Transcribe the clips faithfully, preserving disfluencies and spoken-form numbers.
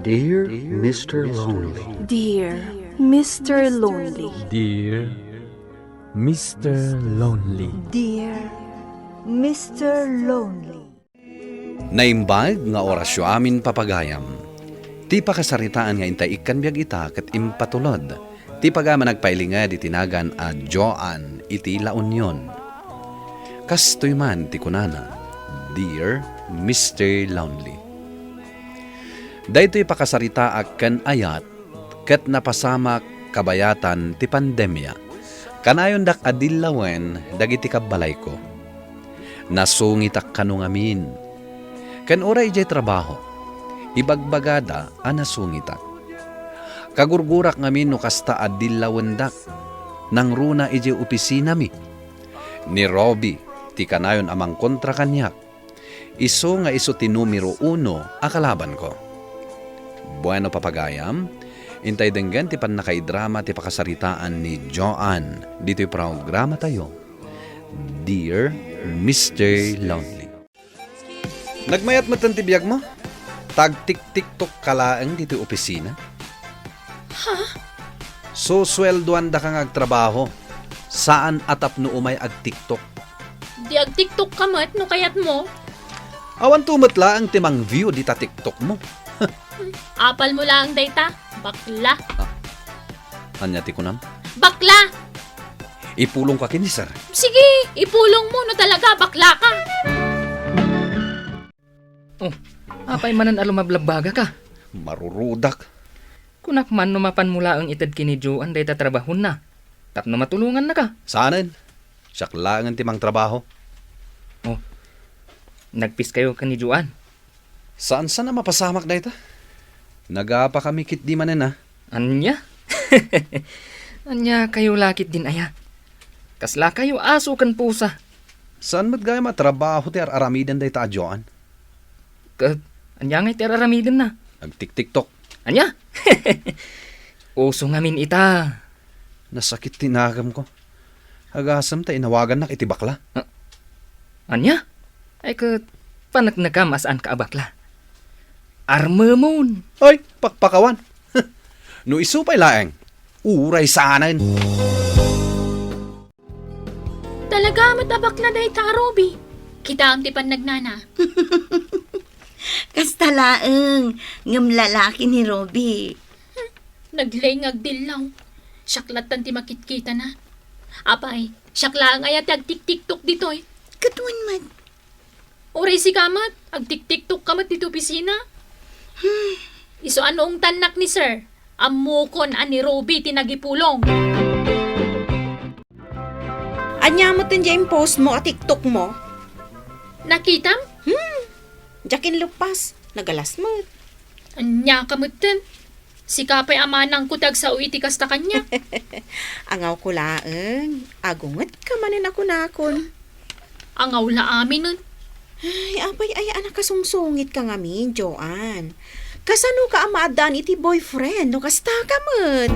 Dear Mister Lonely. Dear Mister Lonely. Dear Mister Lonely. Dear Mister Lonely. Naimbag nga orasyo amin, papagayam. Ti pakasaritaan nga intay ikkan biag ita ket impatulod ti pagayam a nagpailinged iti nagan a Joan iti La Union. Kastoy man ti kunana, "Dear Mister Lonely." Daytoy pakasaritaak ken ayat ket napasamak kabayatan ti pandemia. Kanayondak a dillawen dagiti kabbalayko. Nasungitak kano ngamin. Ken uray idiay trabaho, ibagbagada a nasungitak. Kagurgurak ngamin no kasta a dillawendak. Nangruna idiay opisinami. Ni Robbie ti kanayon a mangkontra kaniak. Isu nga isu ti numero uno a kalabanko. Bueno, papagayam, intay denggen ti pannakaidrama ti pakasaritaan ni Joan ditoy programatayo, Dear Mister Lonely. Nagmayat metten ti biagmo? Tag-tiktiktok ka laeng ditoy opisina? Ha? Susueldoandaka nga agtrabaho, saan a tapno umay agtiktok. Di agtiktok ka met no kayatmo. Awanto met laeng ti mang-view dita TikTok mo. Apalmo laeng dayta, bakla. Ah, ania ti kunam? Bakla! Ipulongka ken ni sir. Sige, ipulongmo no talaga bakla ka. Oh, apay manen a lumablabbagaka? Marurudak. Kunak man no mapanmo laeng ited ken ni Joan dayta trabahona, tapno matulongannaka. Saanen. Siak laengen ti mangtrabaho. Oh, nagpiskayo ken ni Joan? Saan-saan a mapasamak dayta. Nagapakami ketdi manen a. Ania? Ania kayo la ketdin aya? Kasla kayo aso ken pusa. Saan met gayam a trabaho ti ar-aramiden dayta a Joan? Ket ania ngay ti ar-aramidenna? Agtiktiktok. Ania? Uso ngamin ita. Nasakit ti nagamko. Agasem ta inawagannak iti bakla. Ah, ania? Ay ket paneknekam a saanka a bakla. Armemon! Ay, pakpakawan! No isu pay laeng, uray saanen. Talaga met a bakla dayta a Ruby. Kitaem ti pannagnana. Kasta laeng, ngem lalaki ni Ruby. Naglay nga agdillaw. Siak lattan ti makitkitana. Apay, siak laeng aya ti agtiktiktok ditoy. Ket wen met. Uray sika met, agtiktiktok ka met ditoy opisina. Hmm. Isu a naungtannak ni sir, ammokon a ni Ruby ti nagipulong. Ania met diay impostmo a TikTok mo? Nakitam? Hmm. Diak inleppas. Nagalas met. Ania ka metten? Sika pay a manangko ti agsao iti kasta kaniak. Angawko laeng. Agungetka manen a kunakon. Angaw la aminen. Ay, apay aya a nakasungsungitka ngamin, Joan? Kasanoka a maaddaan iti boyfriend no kastaka met?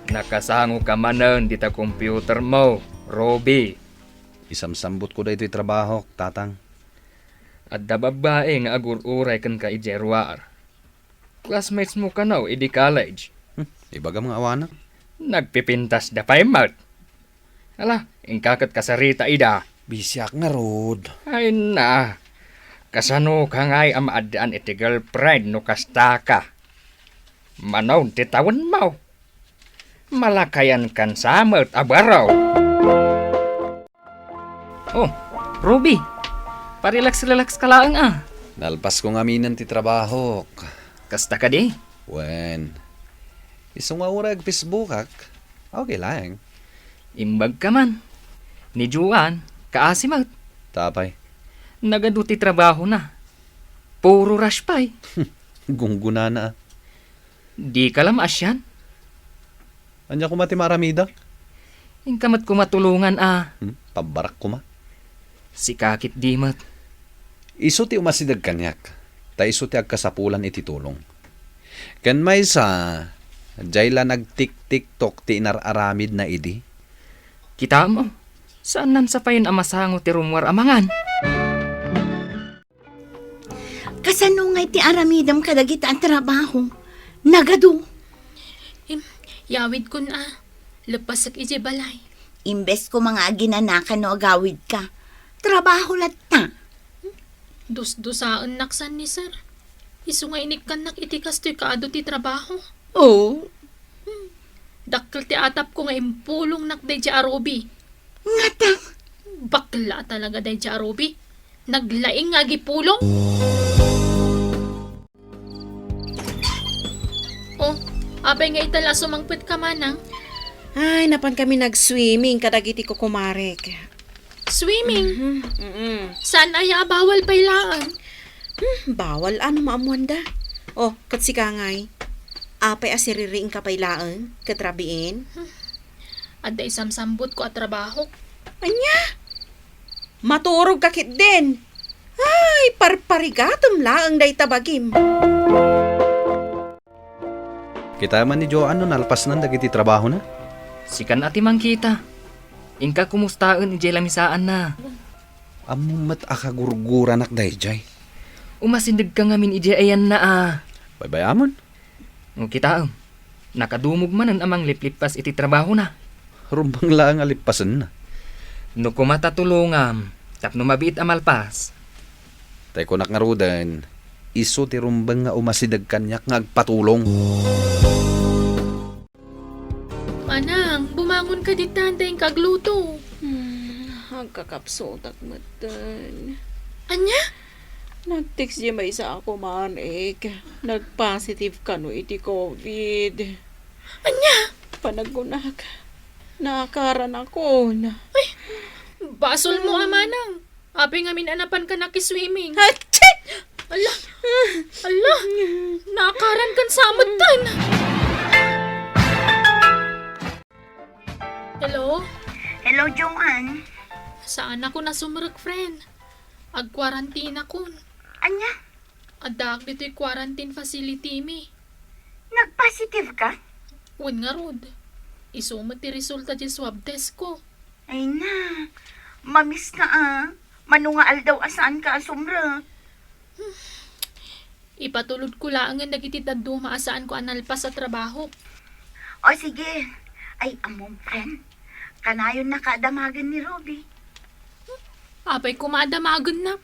Nakasangoka manen dita computer mo, Ruby. Isamsambutko daytoy trabahok, Tatang. Adda babbai nga agur-uray kenka idiay ruar. Classmates mo kano idi college. Hmm, ibagam nga awanak. Nagpipintasda pay met. Ala, inka ket kasarita ida. Bisiak ngarud. Ay na. Kasanoka ngay a maaddaan iti girlfriend no kastaka? Mano ti tawenmo? Malakayankan sa met a baro. Oh, Ruby. Parelax-relax ka laeng a. Nalpasko ngaminen ti trabahok. Kasta kadi? Wen. Isu nga uray ag-Facebookak. Okay laeng. Imbag ka man. Ni Joan, kaasi met. Tapay. Nagadu ti trabahona. Puro rush pay. Gunggonana a. Dika la maasian? Ania koma ti maaramidak? Inka met koma tulongan a. Hmm? Pabbarak koma. Sika ketdi met. Isu ti umasideg kaniak, ta isu ti agkasapulan iti tulong. Ken maysa, diay la nagtiktiktok ti inar-aramidna idi. Kitam, saannan sapayen a masango ti rummuar a mangan. Sano ngay ti aramidem kadagita a trabaho? Nagadu. Im, yawidkon a. Leppasek idiay balay. Imbes koma nga aginanakan no agawidka. Trabaho latta. Dusdusaennak san ni Sir. Isu nga inikkannak iti kastoy kaadu ti trabaho. Oo. Dakkel ti atapko nga impulongnak daydiay a Ruby. Ngata? Bakla talaga daydiay a Ruby. Naglaing nga agipulong. Oh, apay nga ita la sumangpetka, Manang? Ay, napan kami nag-swimming kadagiti kukumarek. Swimming? Mhm, mm-mm. Saan aya a bawal pay laeng? Hmm, bawal, ano maammuanda? Oh, ket sika ngay? Apay a siririingka pay laeng, ket rabiin? Hmm. Adda isamsambutko a trabaho. Ania? Maturogka ketdin? Ay, parparigatem laeng dayta bagim. Kita man ni Joan no nalpasnan dagiti trabahona? Sikan a ti mangkita. Inka kumustaen idiay lamisaanna. Ammom met a kagurguranak daydiay. Umasidegka ngamin idiay ayanna a. Baybay-amon. No kitaem, nakadumog manen a mangliplippas iti trabahona. Rumbeng laeng a lippasenna. No koma ta tulongam, tapno mabiit a malpas. Tay kunak ngaruden, isu ti rumbeng nga umasideg kaniak nga agpatulong. Manang, bumangon ka dita, anta inka agluto. Hmm, agkakapsutak metten. Ania? Nag-text di maysa a kumanek. Nag-positive kano iti covid. Ania? Panagkunak, naakaranakon. Ay, basolmo a, Manang. Apay ngamin a napanka nakiswimming? Atsi! Ala! Ala! Naakarankan sa metten! Hello? Hello, Joan. Saanakon a sumrek, friend. Agkuarantinakon. Ania? Addaak ditoy quarantine facility mi. Nagpositive ka? Wen ngarud. Isu met ti resulta diay swab test ko. Ay na, mamiss ka a. Mano nga aldaw a saanka a sumrek? Ipatulodko laengen dagiti dadduma a saanko a nalpas a trabaho. O sige. Ay, ammom, friend. Kanayonnaka a damagen ni Ruby. Apay koma a damagenna?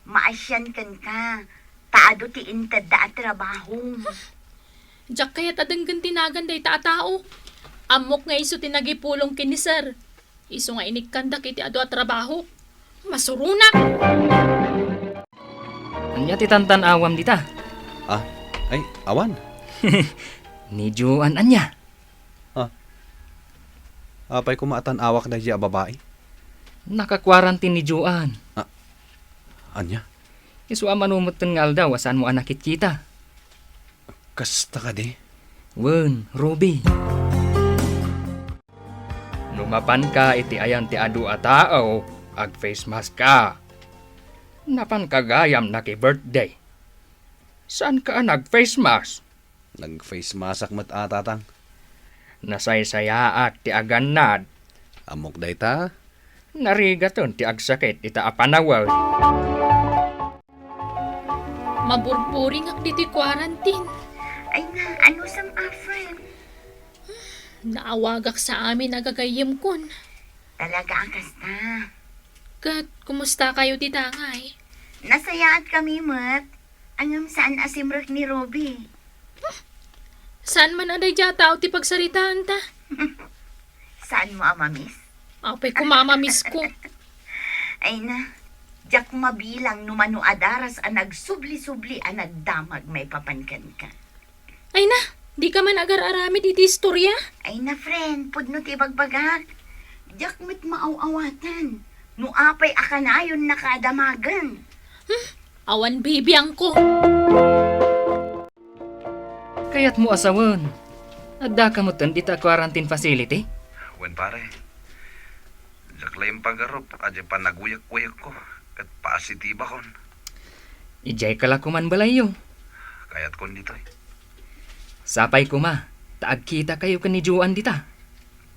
Maasian kenka, ta adu ti intedda a trabaho. Diak kayat a denggen ti nagan dayta a tao. Ammok nga isu ti nagipulong ken ni Sir. Isu nga inikkandak iti adu a trabaho. Masuronak! Ania ti tantan-awam dita? Ah, ay, awan. Ni Joan ania? Ah. Apay koma a tan-awak daydiay a babai? Naka-quarantine ni Joan. Ah, ania? Isu a mano metten nga aldaw a saanmo a nakitkita. Kasta kadi? Wen, Ruby. No mapanka iti ayan ti adu a tao, ag-face mask ka. Napanka gayam naki-birthday. Saanka a nag-face mask? Nag-face mask-ak met a, Tatang. Nasaysayaat ti agannad. Ammok dayta. Narigaten ti agsakit ita a panawen. Maburburingak ditoy quarantine. Ay na, anusam a, friend? Naawagak sa amin a gagayyemkon. Talaga a kasta? Ket, kumusta kayo dita ngay? Nasayaat kami met. Ngem saan a simrek ni Ruby. Saan man a daydiay a tao ti pagsaritaanta? Saanmo a mamiss? Apay koma a mamiss ko. Ay na, diak mabilang no mano a daras a nagsubli-subli a nagdamag maipapan kenka. Ay na, dika man agar-aramid iti istorya? Ay na, friend, pudno ti ibagbagak. Diak met maaw-awatan no apay a kanayonnaka a damagen. Hmm, awan bibiangko. Kayatmo a sawen, addaka metten dita quarantine facility? Wen, pare. Diak la impagarup a diay panaguyek-uyekko ket positibakon. Idiay ka la koman balayyo. Kayatkon ditoy. Sapay koma, ta agkitakayo ken ni Joan dita.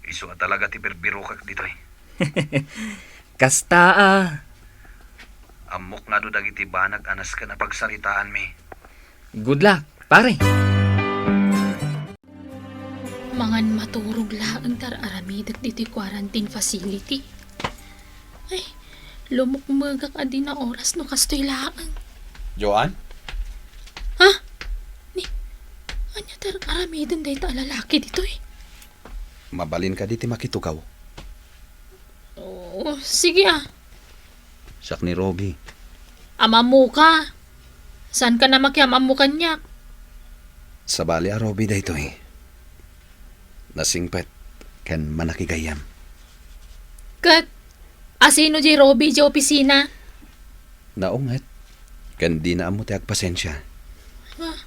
Isu a talaga ti birbirokak ditoy. Kasta a. A, Ammok nadu dagiti banag a nasken a pagsaritaanmi. Good luck, pare! Mangan maturog laeng ti ar-aramidek ditoy quarantine facility. Ay, lumukmegak a di naoras no kastoy laeng. Joan? Ha? Ni, ania ti ar-aramiden dayta a lalaki ditoy? Mabalin kadi ti makitugaw? Oh, sige ah. Siak ni Robbie. Amammoka. Saanka a makiamammo kaniak? Sabali a Robbie daytoy. Nasingpet ken manakigayyem. Ket asino diay Robbie diay opisina? Naunget, ken dina ammo ti agpasensia. Ah.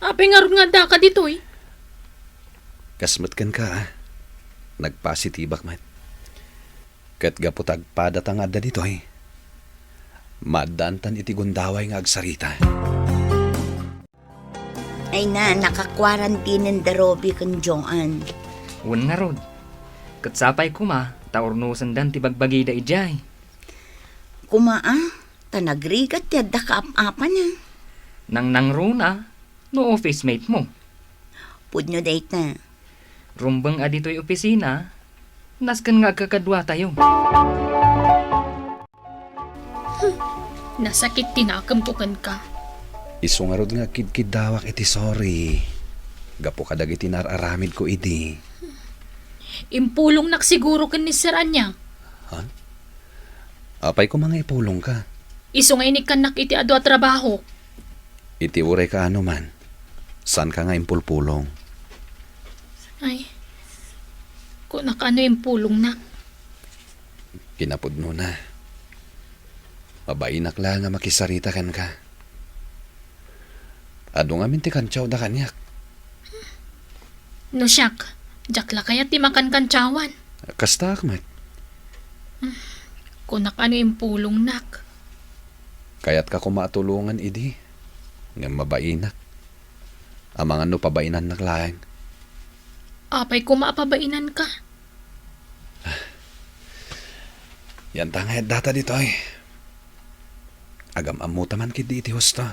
Apay ngarud nga addaka ditoy? Kas met kenka, ah. Nagpositibak met. Ket gapu ta agpadata nga adda ditoy, maaddaantan iti gundaway nga agsarita. Ay na, naka-quarantinen da Robbie ken Joan. Wen ngarud. Ket sapay koma ta urnosendan ti bagbagida idiay. Koma a, ta nagrigat ti adda kaap-apana. Nangnangruna no office mate mo? Pudno dayta. Rumbeng a ditoy opisina, nasken nga agkakaduatayo. Hmm, nasakit ti nakemko kenka. Isu ngarud nga agkidkiddawak iti sorry. Gapu kadagiti naar-aramidko idi. Impulongnak siguro ken ni Sir ania? Ha? Apay koma nga ipulongka? Isu nga inikkannak iti adu a trabaho. Iti uray kaano man, saanka nga impulpulong. Ay, kunak ano impulongnak. Kinapudnona, mabainak la nga makisarita kenka. Adu ngamin ti kantiawda kaniak. No siak, diak la kayat ti makankantiawan. Kastaak met. Kunak ano impulongnak. Kayatka koma a tulongan idi, ngem mabainak. Amangan no pabainannak laeng. Apay koma a pabainanka? Yanta nga addata ditoy. Agam-ammota man ketdi iti husto.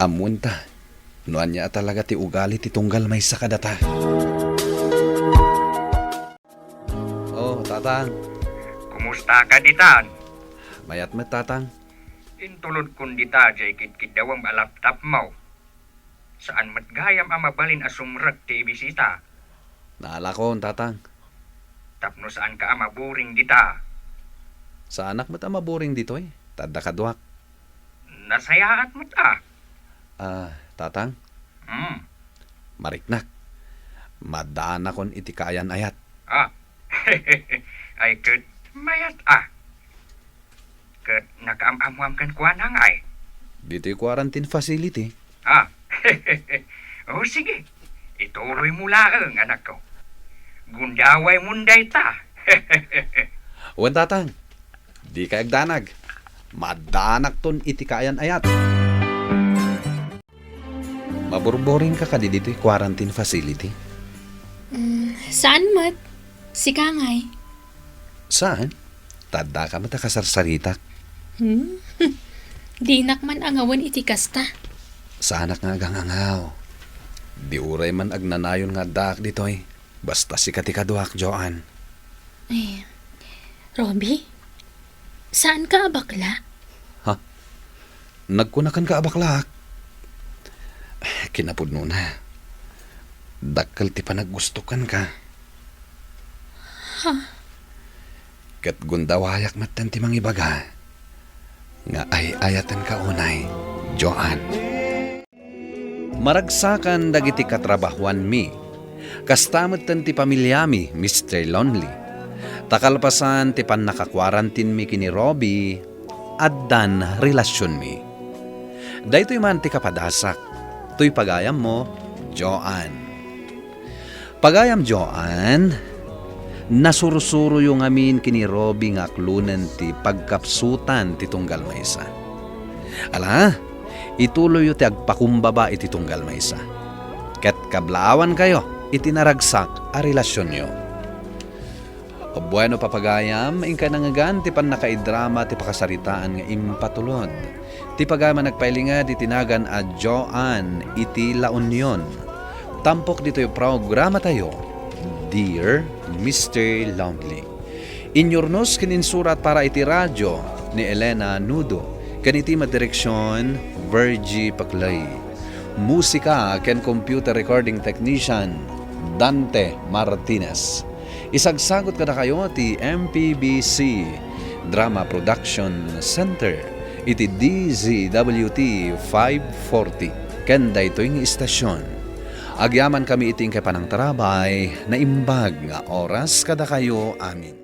Ammoenta no ania a talaga ti ugali ti tunggal maysa kadata. Oh, Tatang. Kumustaka ditan? Mayat met, Tatang. Intulodkon dita diay kidkiddawem a laptopmo. Saan met gayam a mabalin a sumrek ti ibisita. Naalakon, Tatang. Tapno saanka a maburing dita. Saanak met a maburing ditoy, ta adda kaduak. Nasayaat met a. Ah, Tatang? Hmm. Mariknak. Maddaanakon iti kaayan-ayat. Ah. Ay, ket mayat a. Ket nakaam-ammoam kenkuana ngay? Ditoy quarantine facility. Ah. O, sige. Ituloymo laeng, anakko. Gundawaymon dayta. Wen, Tatang. Dika agdanag. Maddaanakton iti kaayan-ayat. Maburburingka kadi ditoy quarantine facility? Mm, saan met? Sika ngay? Saan? Ta addaka met a kasarsaritak. Hmm? Dinak man angawen iti kasta. Saanak nga agangangaw. Di uray man agnanayon nga addaak ditoy. Basta sika ti kaduak, Joan. Eh, Robbie, saanka a bakla? Ha? Nagkunakanka a baklaak? Kinapudnona, dakkel ti panaggustok kenka. Ha? Ket gundawayak metten ti mangibaga nga ay-ayatenka unay, Joan. Maragsakan dagiti katrabahoanmi. Kasta metten ti pamiliami, Mister Lonely. Ta kalpasan ti pannakakuarantinmi ken ni Robbie, addan relasionmi. Daytoy man ti kapadasak. Toy pagayammo, Joan. Pagayam Joan, nasursuroyo ngamin ken ni Robbie nga aklonen ti pagkapsutan ti tunggal maysa. Ala, ituloyyo ti agpakumbaba iti tunggal maysa. Ket kablaawankayo iti naragsak a relasionyo. Bueno, papagayam, inkay nangngegan ti pannakaidrama ti pakasaritaan nga impatulod. Ti pagayam a nagpailinged iti nagan a Joan iti La Union. Tampok ditoy programatayo, Dear Mister Lonely. Inyurnos ken insurat para iti radio ni Elena Nudo, ken iti madireksion, Virgie Paclay. Musika ken computer recording technician, Dante Martinez. Isagsagut kadakayo ti M P B C Drama Production Center iti D Z W T five forty ken daytoy nga istasyon. Agyamankami iti inkay panangtarabay, naimbag nga oras kadakayo amin.